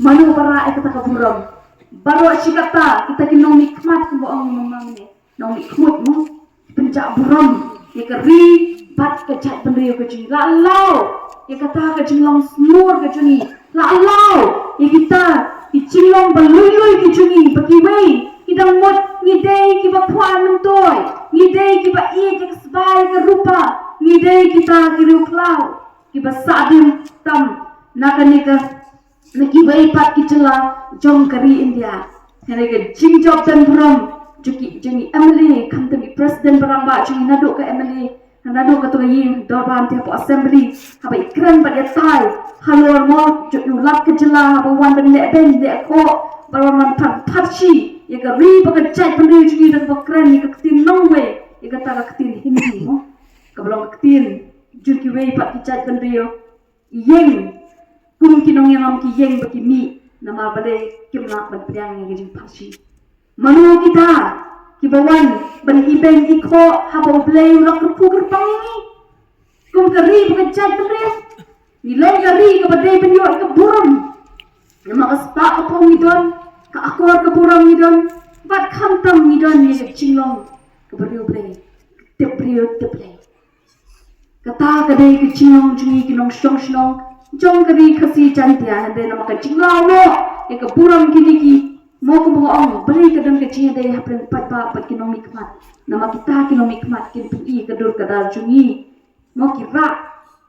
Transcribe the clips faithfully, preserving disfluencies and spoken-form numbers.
Mano ba rah ïa kata ka burom? Baroh shi katta kita ki nongmihkhmat kumba ong i Mama mynne, nongmihkhmat mo, pynjah burom ïa ka ri bad ka jaitbynriew ka jong ngi. La law ïa kata ka jinglong sngur ka jong ngi. La law ïa kita ki jinglong ba lui lui ka jong ngi, ba kiwei ki dang mut ngi dei kiba kwah myntoi, ngi dei kiba ïeit ïa ka sbai ka rupa, ngi dei kita ki riewkhlaw kiba sah dim tam na kane ka, na kiwei pat ki jylla jong ka ri India. Hynrei ka jingjop don burom jong ki, jong i M L A, khamtam i President ba rangbah jong ngi, naduh ka M L A, naduh kato ka ïing dorbar, te hapoh Assembly, haba i kren bad ïatai halor mo, jong u Lat ka jylla, haba wan ban leh beiñ leh khoh, ba wan ban phan pharshi ïa ka ri bad ka jaitbynriew jong ngi, da kaba kren ïa ka ktien nongwei, ïa kata ka ktien Hindi mo, kaba long ka ktien jong kiwei pat ki jaitbynriew. Ïeng kum ki nongïalam, ki ïeng ba ki mih, namar balei kim lah ban pdiang ïa ka jingpharshi? Mano kita kiba wan ban ibeiñ ikhoh haba U Blei u la kyrkhu kyrpang ïa ngi? Kum ka ri bad ka jaitbynriew, ngi long ka ri kaba dei ban ïoh ïa ka burom. Namar ka spah ka phew ngi don, ka akor ka burom ngi don, bad khamtam ngi don ïa ka jinglong kaba riewblei, tip briew tip Blei. Kata ka dei ka jinglong jong ngi ki nongshong shnong jong ka ri Khasi Jaiñtia. Hynrei namar ka jinglaw noh ïa ka burom kine ki, mo, kumba nga ong, balei ka don ka jingïadei hapdeng paidbah bad ki nongmihkhmat? Namar kita ki nongmihkhmat kin pyni ka dur ka dar jong ngi. Mo, ki rah,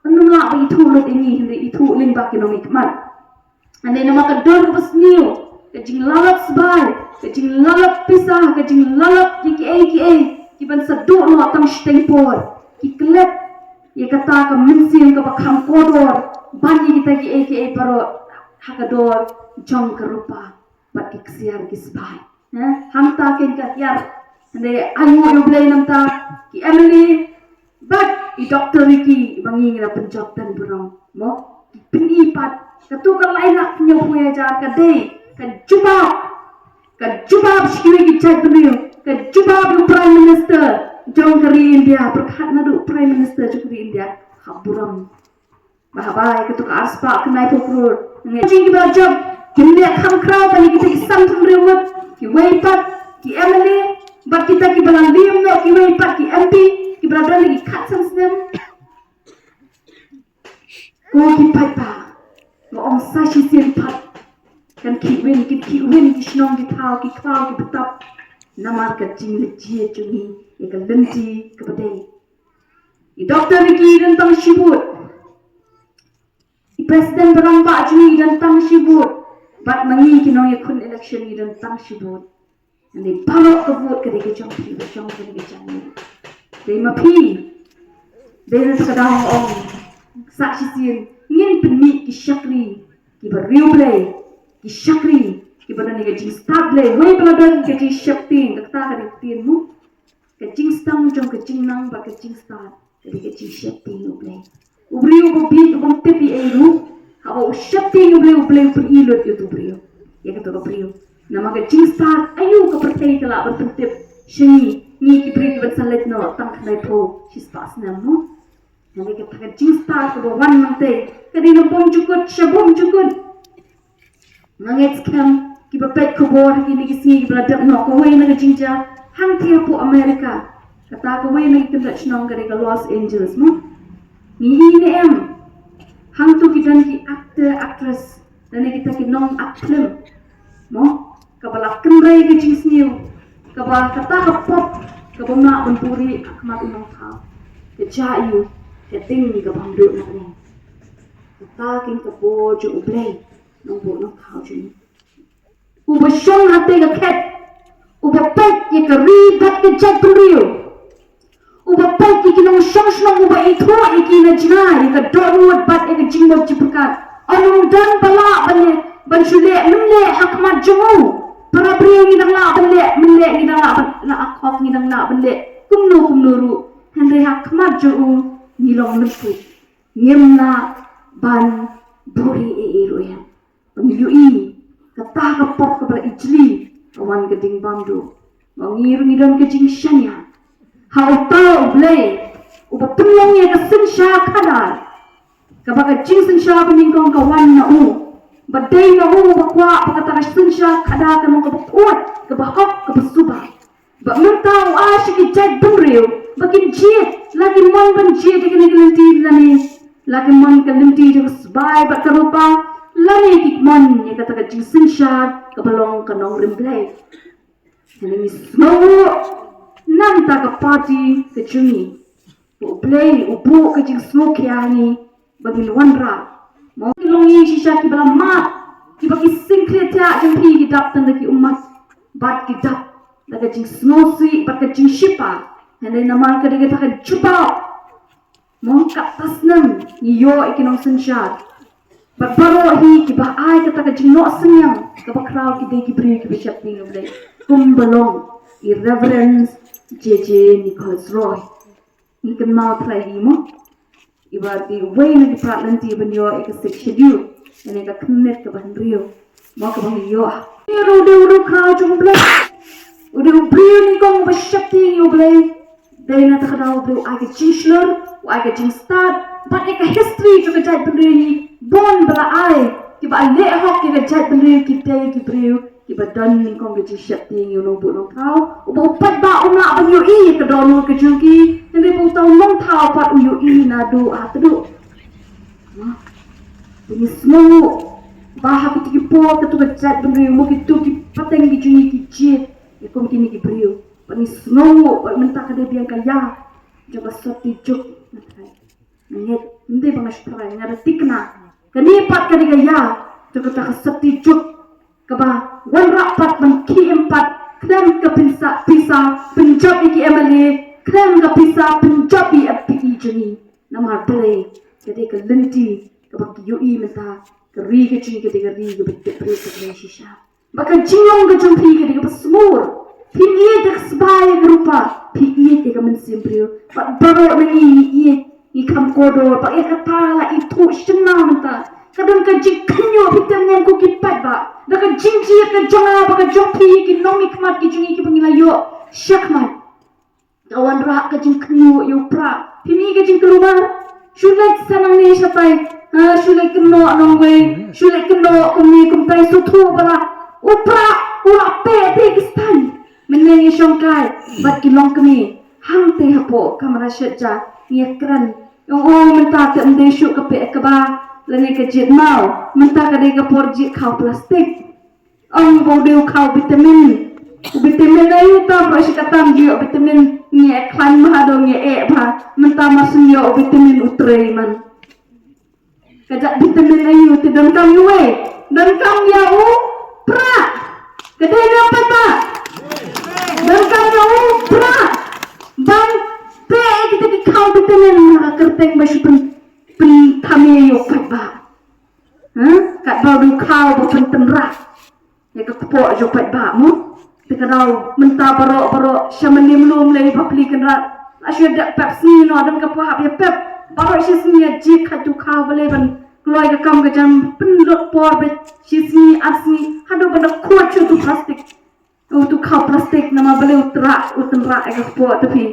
ym lah ba ithuh lut ïa ngi, hynrei ithuh lyngba ki nongmihkhmat. Hynrei namar ka dur kaba sniew, ka jinglalap sbai, ka jinglalap pisa, ka jinglalap ïa kiei kiei kiban sa duh noh tang shiteng por, ki klet ïa kata ka mynsiem kaba kham kordor ban ïa kita kiei kiei baroh ha ka dor jong ka rupa bad ki ksiar ki sbai. Hangta kein ka hiar. Hynrei ainguh ïa U Blei, nangta ki M L A bad i Doctor Ricky ba ngi ngi la pynjop tang burom, mo, ki pyni pat. Kato ka lai lak hynñiewphew hajar ka dei ka jubab, ka jubab sha kiwei ki jaitbynriew, ka jubab ïa u Prime Minister jong ka ri India, pyrkhat naduh Prime Minister jong ka ri India, ka burom. Ba haba ïa kato ka arspah khyndai phew klur, ngi jing kiba jop, kim leh kham khraw ban ïa kita ki san phew hynriew ngut, kiwei pat ki M L A bad kita kiba la liem noh, kiwei pat ki M P kiba la don ïa ki khatsan snem. Ko ki paidbah, nga ong sa shisien pat, kan khih win, kin khih win ki shnong ki thaw, ki khlaw ki btap, namar ka jingleh jied jong ngi ïa ka lynti kaba dei. I Doctor Ricky i don tang shi vote. I President ba rangbah jong ngi i don tang shi vote. Bad ma ngi ki nongïakhun election ngi don tang shi vote. Hynrei baroh ka vote ka dei ka jong phi, ka jong ka dei ka jong ngi. Dei ma phi. Dei na ka daw ong, sa shisien ngin pynmih ki shakri kiba riewblei, ki shakri kiba don ïa ka jingstad Blei. Wei ba la don ka jingsheptieng, kata ka dei ka ktien mo. Ka jingsdang jong ka jingnang bad ka jingstad ka dei ka jingsheptieng ïa U Blei. U briew uba bieit, uba ym tip ei ei ruh, haba u sheptieng ïa U Blei, U Blei u pyni lut ïa uto u briew, ïa kato ka briew. Namar ka jingstad, aïu ka pyrthei ka lah ban pyntip sha ngi, ngi ki briew kiban sa leit noh tang khyndai phew shispah snem, mo? Namar kata ka jingstad kaba wan nangtei ka dei na bymjukut sha bymjukut. Nga ngeit skhem kiba peit khubor ha kine ki sngi kiba la dep noh, kawei na ka jingjia hangtei hapoh America, kata kawei na ki kyndoh shnong ka dei ka Los Angeles, mo. Ngi ïohi ne em, hangto ki don ki actor actress lane kita ki nong act film, mo, kaba la kynrei ka jingsniew, kaba kata ka pop kaba ym lah ban buhrieh ha khmat u nongthaw, ka jia aiu, ka ding kaba ym duh na ka liang. Kata kein ka bor jong U Blei, nongbuh nongthaw jong ngi. Uba shong hatei ka khet, uba peit ïa ka ri bad ka jaitbynriew, uba peit ïa ki nongshong shnong, uba ithuh ïa ki na jngai, ïa ka dohnud bad ïa ka jingmut jingpyrkhat. Ym don ba lah ban ïa, ban shu leh mynleh ha khmat jong u. Para briew ngi dang lah ban leh mynleh, ngi dang lah ban, la akhok, ngi dang lah ban leh kumno kumno ruh. Hynrei ha khmat jong u ngi long lynti. Ngim lah ban buhrieh ei ei ruh ïa. Ban ïohi kata ka pop kaba la ijli, ka wan ka ding bam duh. Ba ngi ruh ngi don ka jingshaniah ha uta U Blei uba pynlong ïa ka synshar khadar, kaba ka jingsynshar banyngkong ka wan na u. Ba dei na u ba kwah ba kata ka synshar khadar kan long kaba khuid, kaba hok, kaba suba. Ba mynta u ai sha ki jaitbynriew ba kin jied, la ki mon ban jied ïa kane ka lynti lane la ki mon ka lynti jong ka sbai bad ka rupa, lane ki mon ïa kata ka jingsynshar kaba long ka nongrim Blei. Ngi sngew ruh na ka bynta ka party ka jong ngi, ba U Blei u buh ka jingsngewkhia ha ngi ba ngin wanrah. Mo, ki long ngi shisha kiba la mad, kiba ki syngkhlieh thiah jong phi ki dap tang da ki ummat bad ki dap da ka jingsngewsih bad ka jingsheptieng. Hynrei namar ka dei kata ka jubab, mo, katto snem ngi ïoh ïa ki nongsynshar. Bad baroh hi kiba ai kata ka jingnoh synñiang kaba khraw ki dei ki briew kiba sheptieng ïa U Blei, kumba long i Reverend J J Nichols Roy. Ngi kynmaw trai hi, mo, iba dei uwei na ki palat lynti ban ïoh ïa ka Sixth Schedule, ïa ka khyrnit kaba hynriew, mo, kaba ngi ïoh. Ïa, u dei u rukom jong U Blei, u dei u briew nyngkong uba sheptieng ïa U Blei. Dei na kata ka daw U Blei u ai ka jingshlur, u ai ka jingstad, bad ïa ka history jong ka jaitbynriew ngi, bun ba la ai kiba la leh hok ïa ka jaitbynriew, ki dei ki briew kiba don nyngkong ka jingsheptieng ïa U Nongbuh Nongthaw, uba u paidbah um lah ban ïohi ïa ka dohnud ka jong ki, hynrei ba uta U Nongthaw pat u ïohi naduh haduh. Te ngi sngew ba ha kito ki por, kito ki jaitbynriew, mo, kito ki pateng ki jong ngi ki jied ïa kum kine ki briew. Bad ngi sngew ba mynta ka dei biang ka ïa jong ka sotti juk. Ngi, ym dei ba nga shu tharai, nga da thikna. Kane pat ka dei ka ïa jong kata ka sotti juk, kaba wanrah pat ban khie em pat khlem ka pisa, pisa pynjop ïa ki M L A, khlem ka pisa pynjop ïa ki M P E jong ngi. Namar balei? Ka dei ka lynti kaba ngi ïohi mynta, ka ri ka jong ngi ka dei ka ri kaba tip briew, ka dei shisha. Ba ka jinglong ka jong phi ka dei kaba sumur. Phim ïeit ïa ka sbai ïa ka rupa, phi ïeit ïa ka mynsiem briew. Bad baroh na ngi ngi ïeit, ngi kham kordor, ba ïa kata la ithuh shynna mynta. Ka don ka jingkhynñiuh, phi tip ne em ko ki paidbah, da ka jingjied ka jong nga bad ka jong phi, ki nongmihkhmat ki jong ngi kiba ngi la ïoh shakhmat. Ka wanrah ka jingkhynñiuh ïa u Prah. Phim i ka jingkulmar. Shu leit sa nangne shatai, ha, shu leit kynnoh nongwei, shu leit kynnoh kumne kumtai, shu thuh ba la, u Prah u la peh te ki stan. Mynne ngi shongkai bad ki longkmie hangtei hapoh kamra shet ja, ngi ïakren. Ong, ong, mynta te ym dei shuh ka peh kaba lane ka jied maw, mynta ka dei ka por jied khaw plastik. Ong ba u dei u khaw vitamin. U vitamin aïu tam, ba shi katta ju ïoh vitamin, ngi ïa khlaiñ bha, haduh ngi ïa eh bha. Mynta mar shu ïoh u vitamin u trei man. Ka jait vitamin aïu te donkam ïa uwei? Donkam ïa u Prah. Ka dei ne em pat? Donkam ïa u Prah ban peh ïa kita ki khaw vitamin ha ka kyrteng ba shu pyn, pynthame ïa u paidbah. Ha? Katba u dei u khaw ba pyntynrah ïa ka kpoh jong u paidbah, mo. Te ka daw mynta baroh baroh sha Mylliem Lum lei, bapli Kynrad, la shu dep pep sngi, noh don ka por hap ïa pep. Baroh shi sngi ïa jied khat u khaw, balei? Ban kloi ka kam ka jam, pynlut por beit shi sngi ar sngi haduh ban da khuid shuh utu plastik, utu khaw plastik, namar balei? U trah, u tynrah ïa ka kpoh, te phi.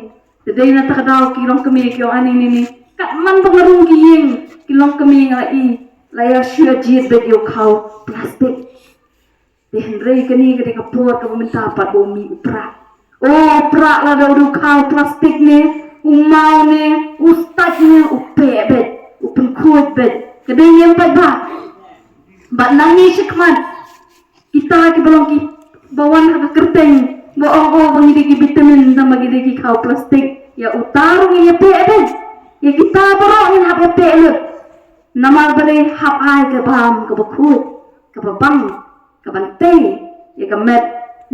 Te dei na kata ka daw ki longkmie ki ong, ani ni ni, katba man ba nga rung ki ïing, ki longkmie nga la i la ïa shu ïa jied beit ïa u khaw plastik. Te hynrei kane ka dei ka por kaba mynta pat ba u mih u Prah. O, u Prah lada u dei u khaw plastik ne, u maw ne, u stait ne, u peh beit, u pynkhuid beit. Ka dei ne em pat ba? Bad nangne shakhmat, kita kiba long kiba wan ha ka kyrteng ba ong, o, ba ngi dei ki vitamin, tangba ngi dei ki khaw plastik, ïa uta ruh ngi ïa peh beit. Ïa kita baroh ngin hap ïa peh lut. Namar balei? Hap ai ka bam kaba khuid, kaba bang, kaban tei ïa ka met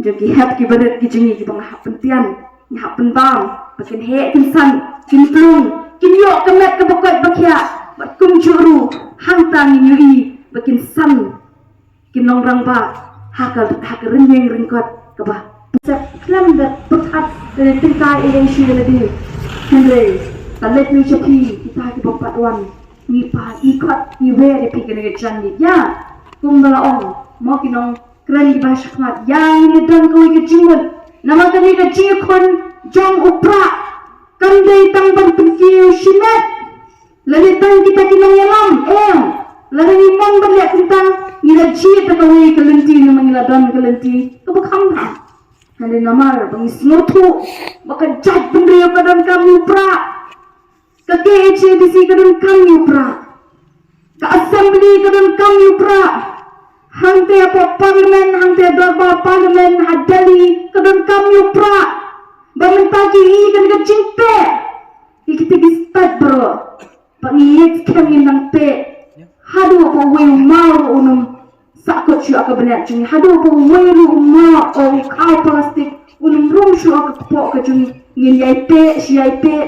jong ki hep ki barit ki jong ngi kiba nga hap pyntian, nga hap pynbam, ba kin heh kin san, kin plung, kin ïoh ka met kaba koit ba khiah. Bad kumjuh ruh hangta ngin ïohi ba kin san, kin long rangbah ha ka, ha ka rynïeng ryngkot kaba sep khlem da pyrkhat, da tyngkai ïa lade shuh ïa lade. Hynrei ka leit noh sha phi kita kiba pat wan. Ngi pat, ngi khot, ngi wer ïa phi kane ka janmiet. Ïa, kumba la ong, mo, ki nongkren kiba shakhmat, ïa ngin ïa don kawei ka jingmut. Namar kane ka jingïakhun jong u Prah kam dei tang ban pynkiew shimet lane tang kita ki nongïalam, em. Lada ngi mon ban Ïa kumta ngi la jied da kawei ka lynti namar ngi la don ka lynti kaba kham bha. Hynrei namar ba ngi sngewthuh ba ka jaitbynriew ka donkam ïa u prah, ka K H A D C ka donkam ïa u prah, ka assembly ka donkam ïa u prah. Hangta ha parliament, hangta ha dorbar parliament ha Delhi ka donkam ïa u prah. Ba mynta ki i kan ka jingpeh ïa kita ki state baroh. Ba ngi ïeit skhem ngin nang peh haduh ba uwei u maw ruh un ym sahkut shuh ha ka bneng jong ngi, haduh ba uwei ruh u maw, u khaw plastik un ym rung shuh ha ka kpoh ka jong ngi. Ngin ïai peh shi ïai peh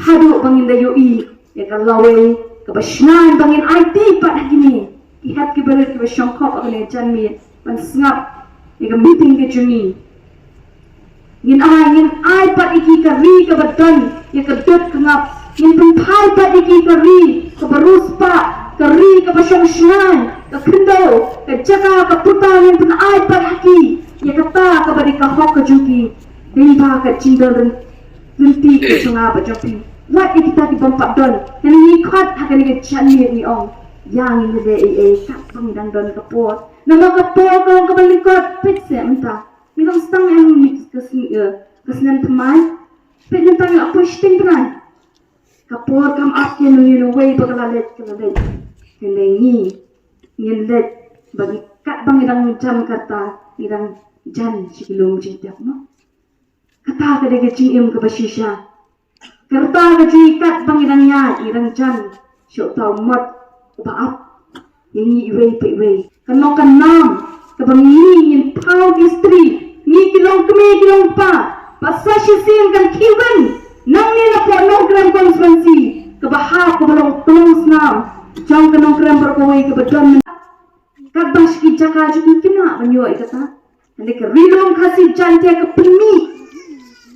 haduh ba ngin da ïohi ïa ka lawei kaba shngaiñ ba ngin aiti pat ha kine ki hep ki barit kiba shongkop ha kane ka janmiet ban sngap ïa ka meeting ka jong ngi. Ngin ai, ngin ai pat ïa ki ka ri kaba don ïa ka dud ka ngap. Ngin pynphai pat ïa ki ka ri kaba riewspah, ka ri kaba shong shngaiñ, ka khyndew, ka jaka, ka puta, ngin pynai pat ha ki ïa kata kaba dei ka hok ka jong ki. Dei ba ka jingdon ryn-, rynti ka jong nga bad jong phi. Wat ïa kita ki bym pat don. Ngi khot ha kane ka janmiet ngi ong, ïa ngin ïaleh ei ei katba ngi dang don ka por. Namar ka por ka long kaba lyngkot. Peit seh mynta. Ngi dang sdang em ka snem, eh, ka snem thymmai. Peit mynta ngi la poi shiteng bnai. Ka por kam ap ïa uno uno uwei ba ka la leit ka la leit. Hynrei ngi ngin leit ba ngi katba ngi dang jan kata ngi dang jan sha ki lum jingtep, no? Kata ka dei ka jingim kaba shisha. Ka rta ka jingïaid katba ngi dang ïaid ngi dang jan sha uta u mot uba ap ïa ngi iwei pa iwei. Ka nong ka nam kaba ngi ngin thaw ki stri, ngi ki long kmie ki long kpa, ba sa shisien kan khih win nangne na poh Nongkrem constituency kaba hap kaba long tnong snam jong ka Nongkrem baroh kawei kaba don mynta. Katba sha ki jaka jong ki khynnah ban ïoh ïa kata. Hynrei ka Ri Lum Khasi Jaiñtia ka pynmih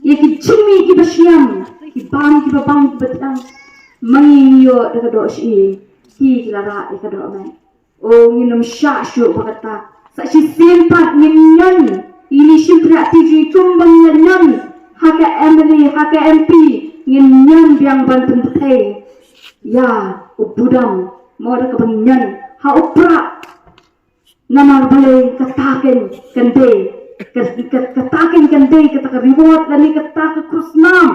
ïa ki jingmih kiba shngiam, ki bam kiba bang kiba thiang. Ma ngi ngi ïoh da ka doh shyieng, ki ki la rah ïa ka doh met. O, ngin ym shah shuh ba kata. Sa shisien pat ngin ñion ïa kine ki shympriahti jong ngi kumba ngi la ñion ha ka M L A, ha ka M P, ngin ñion biang ban pynbthei ïa u budam, mo, da kaba ñion ha u prah. Namar balei? Kata kan, kan dei, ka, ka, kata kan, kan dei kata ka reward lane kata ka khusnam.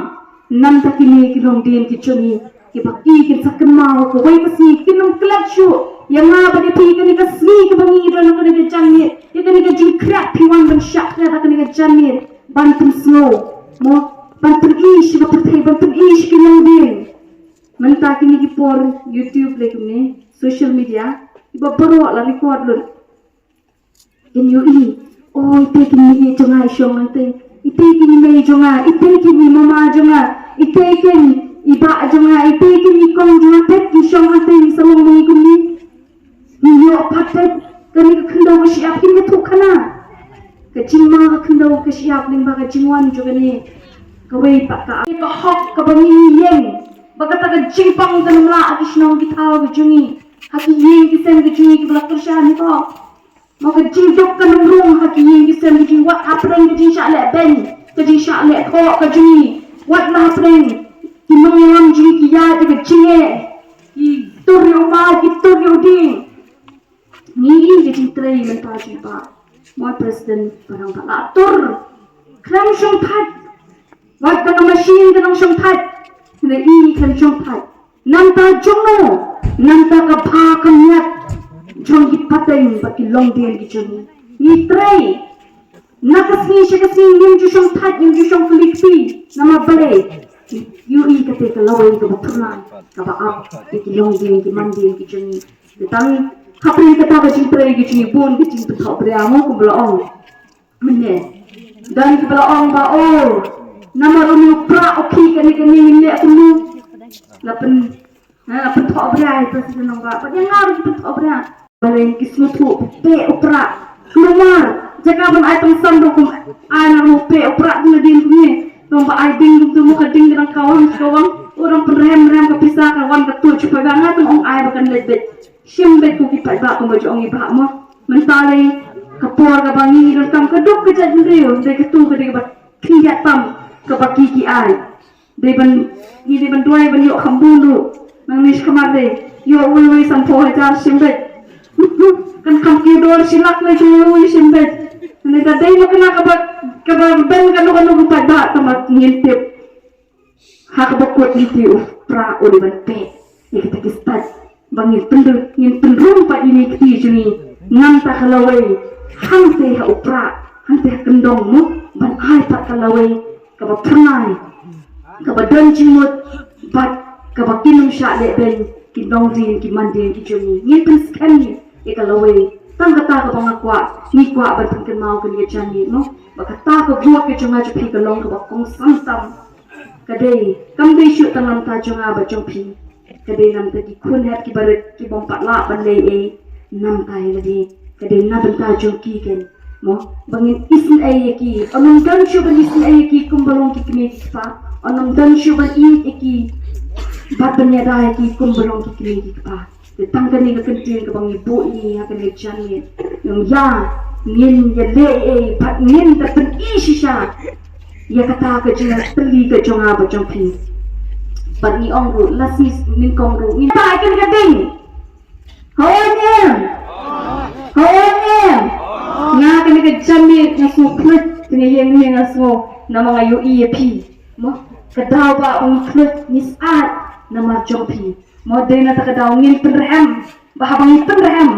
Nangta kine ki longdien ki jong ngi kiba ki kin sa kynmaw kawei ka sngi, kin ym klet shuh ïa nga bad ïa phi. Kane ka sngi kaba ngi don ha kane ka janmiet, ïa kane ka jingkhriat phi wan ban shah khriat ha kane ka janmiet ban pynsngew, mo, ban pyni sha ka pyrthei, ban pyni sha ki longdien. Mynta kine ki por YouTube lane kumne, social media, kiba baroh la record lut. Kin ïohi, o, ite kin i jong nga i shong hangtei, ite kin i mei jong nga, ite kin i mama jong nga, ite kin i bah jong nga, ite kin i kong jong nga, peit ki shong hangtei, ngi sa long ma ngi kumne. Ngi ïoh pat peit kane ka khyndew ka shyiap, kin ïathuh khana. Ka jingma ka khyndew ka shyiap lyngba ka jingwan jong kane kawei pat ka, ka hok kaba ngi ïeng. Ba kata ka jingpang kan ym lah ha ki shnong ki thaw ka jong ngi, ha ki ïing ki sem ka jong ngi kiba la kyrshan hi ko. Ma ka jingduk kan ym rung ha ki ïing ki sem ka jong ngi, wat hapdeng ka jingshah leh beiñ, ka jingshah leh khoh ka jong ngi, wat la hapdeng ki nongïalam jong ngi ki ïaid da ka jingeh, ki tur ïa u maw, ki tur ïa u dieng. Ngi ïohi ka jingtrei mynta jong i Bah, mo, President, ba dang ba la tur. Khlem shongthait. Wat ka machine ka dang shongthait. Ngi ïohi khlem shongthait. Nangta jong no, nangta ka bha ka miat jong ki pateng bad ki longdien ki jong ngi. Ngi trei. Na ka sngi sha ka sngi ngim ju shongthait, ngim ju shong kylli kti. Namar balei? Ïohi kata ka lawei kaba pyrnai, kaba ap ïa ki longdien ki mandien ki jong ngi. Tang hapdeng kata ka jingtrei ka jingibun ka jingpynthohbria mo kumba la ong. Mynne don kiba la ong ba, o, namar une u prah u khih kane kane ngin leh kumno. La pyn, ha, la pynthohbria ïa ka shisha nongbah. Pat ïa nga ruh ki pynthohbria. Balei ki sngewthuh peh u prah. Kulmar jaka ban ai tang san ruh kum ai na ruh peh u prah. Kumno dei kumne. Nongbah ai ding kumtu mo, ka ding ka dang kawang kawang. U dang pynrem rem ka pisa ka wan ka tuh shu paidbah, nga tang ong ai ba kan leit beit. Shim beit ko ki paidbah kumba ju ong i Bah mo. Mynta lei ka por kaba ngi donkam ka duk ka jaitbynriew, dei katu ka dei kaba khyndiat tam kaba ki ki ai. Dei ban, ngi dei ban duwai ban ïoh kham bun ruh. Nangne shi khmat dei ïoh wei wei sanphew hajar, shim beit. Kan kham kiew dor shi lak lei jong u shin beit. Ngi da dei ma kane kaba, kaba ben kano kano ka paidbah, tang ba ngin tip. Ha kaba kut ngi te u Prah u dei ban peit ïa kita ki stad ba ngin pynrung, ngin pynrung pat ïa kine ki kti jong ngi. Nangta ka lawei, hangta ha u Prah, hangta ha kyndong mo, ban ai pat ka lawei kaba phyrnai, kaba don jingmut bad kaba kin ym shah lehbeiñ ki nongdien ki mandien ki jong ngi. Ngin pynskhem ïa ka lawei. Tang kata kaba nga kwah, ngi kwah ban pynkynmaw kane ka janmiet mo, ba kata ka vote ka jong nga jong phi ka long kaba kongsan tam. Ka dei, kam dei shuh tang na bynta jong nga bad jong phi. Ka dei na bynta ki khun hep ki barit ki bym pat lah ban leh ei na bynta ïa lade. Ka dei na bynta jong ki keiñ mo, ba ngin isynei ïa ki. Ym don shuh ban isynei ïa ki kumba long ki kmie ki kpa. Ym don shuh ban ïeit ïa ki bad ban ïada ïa ki kumba long ki kmie ki kpa. Te tang kane ka kyntien kaba ngi buh ïa ngi ha kane ka janmiet. Ïa ngin ïaleh ei bad ngin da pyni shisha ïa kata ka jingtylli ka jong nga bad jong phi. Bad ngi ong ruh, la shisha nyngkong ruh ngin ba kane ka ding. Haoid em? Haoid em? Nga kane ka janmiet nga sngew khluit, te nga ïeng ïeng nga sngew namar nga ïohi ïa phi. Mo, ka daw ba ngi khluit ngi syaid namar jong phi. Mo, dei na kata ka daw ngin pynrhem, ba haba ngi pynrhem,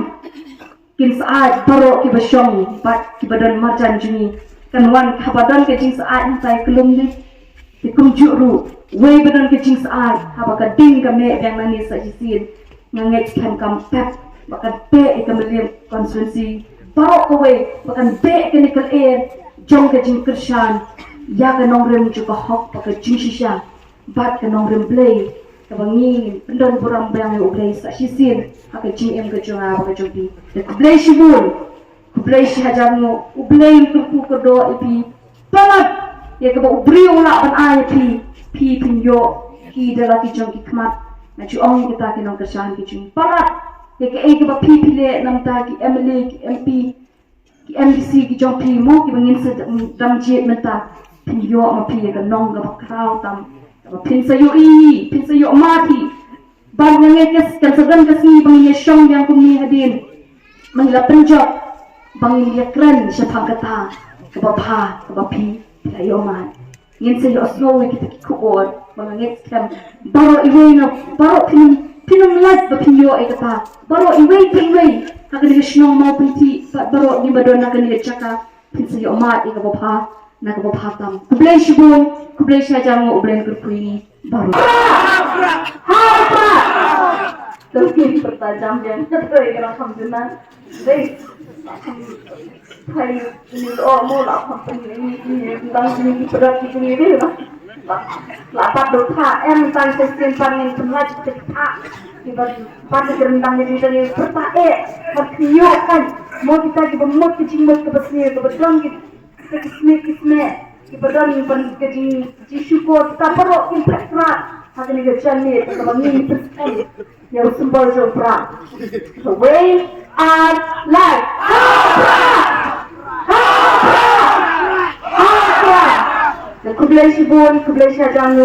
kin syaid baroh kiba shong bad kiba don marjan jong ngi. Kan wan haba don ka jingsyaid hangtai ka lum ne. Te kumjuh ruh, wei ba don ka jingsyaid, haba ka ding ka meh biang nangne sa shisien, nga ngeit skhem kam pep ba kan beh ïa ka Mylliem constituency baroh kawei, ba kan beh ïa kane ka lyer jong ka jingkyrshan ïa ka nongrim jong ka hok bad ka jingshisha. Bad ka nongrim Blei, kaba ngi pyndon burom biang ïa U Blei sa shisien ha ka jingim ka jong nga bad ka jong phi. Te khublei shibun, khublei shi hajar nguh, U Blei un kyrkhu kyrdoh ïa phi. Palat ïa kaba u briew u lah ban ai ïa phi, phi phin ïoh ki da la ki jong ki khmat. Nga ju ong ïa kita ki nongkyrshan ki jong ngi, palat ïa kaei kaba phi phi leh na bynta ki M L A, ki M P, ki M D C ki jong phi mo, kiba ngin sa dang jied mynta. Phin ïoh ma phi ïa ka nong kaba khraw tam, kaba phin sa ïohi, phin sa ïoh mad hi. Bad nga ngeit kan sa don ka sngi ba ngin ïashong biang kumne hadien, ba ngin la pynjop, ba ngin ïakren shaphang kata kaba bha kaba phi phi la ïoh mad. Ngin sa ïohsngew ïa kita ki khubor ba nga ngeit skhem baroh iwei na baroh phin, phin ym lait ba phin ïoh ïa kata. Baroh iwei pa iwei ha kane ka shnong Mawpyntih bad baroh ngi ba don ha kane ka jaka, phin sa ïoh mad ïa kaba bha na kaba bha tam. Khublei shibun, khublei shi hajar nguh, U Blei un kyrkhu ïa ngi baroh. Ha u Prah! Lehse pyrta jam biang, ka trei ka la kham junan. Dei. Hai, ni lo mo la kham pyn ni, ni, ni, dang ni, ni, pyrta ki ni, ni, la. La, la pat do pha, em, tang sa sien pan ni, pynlait ki pha. Ki ba, pat ni, kren dang ni, ni, pyrta, eh, pat ni, yo, kan. Mo kita ki ba mut ki jingmut ki ba sien, ki ba dang ki Kita ki snieh ki snieh, kiba don ban ka jing, jingshukor, kita baroh kin thep Prah ha kane ka janmiet kaba ngi pynskhem ïa u symbol jong Prah. Kawei, ar, lai. Ha Prah! Ha Prah! Ha Prah! Khublei shibun, khublei shihajar nguh.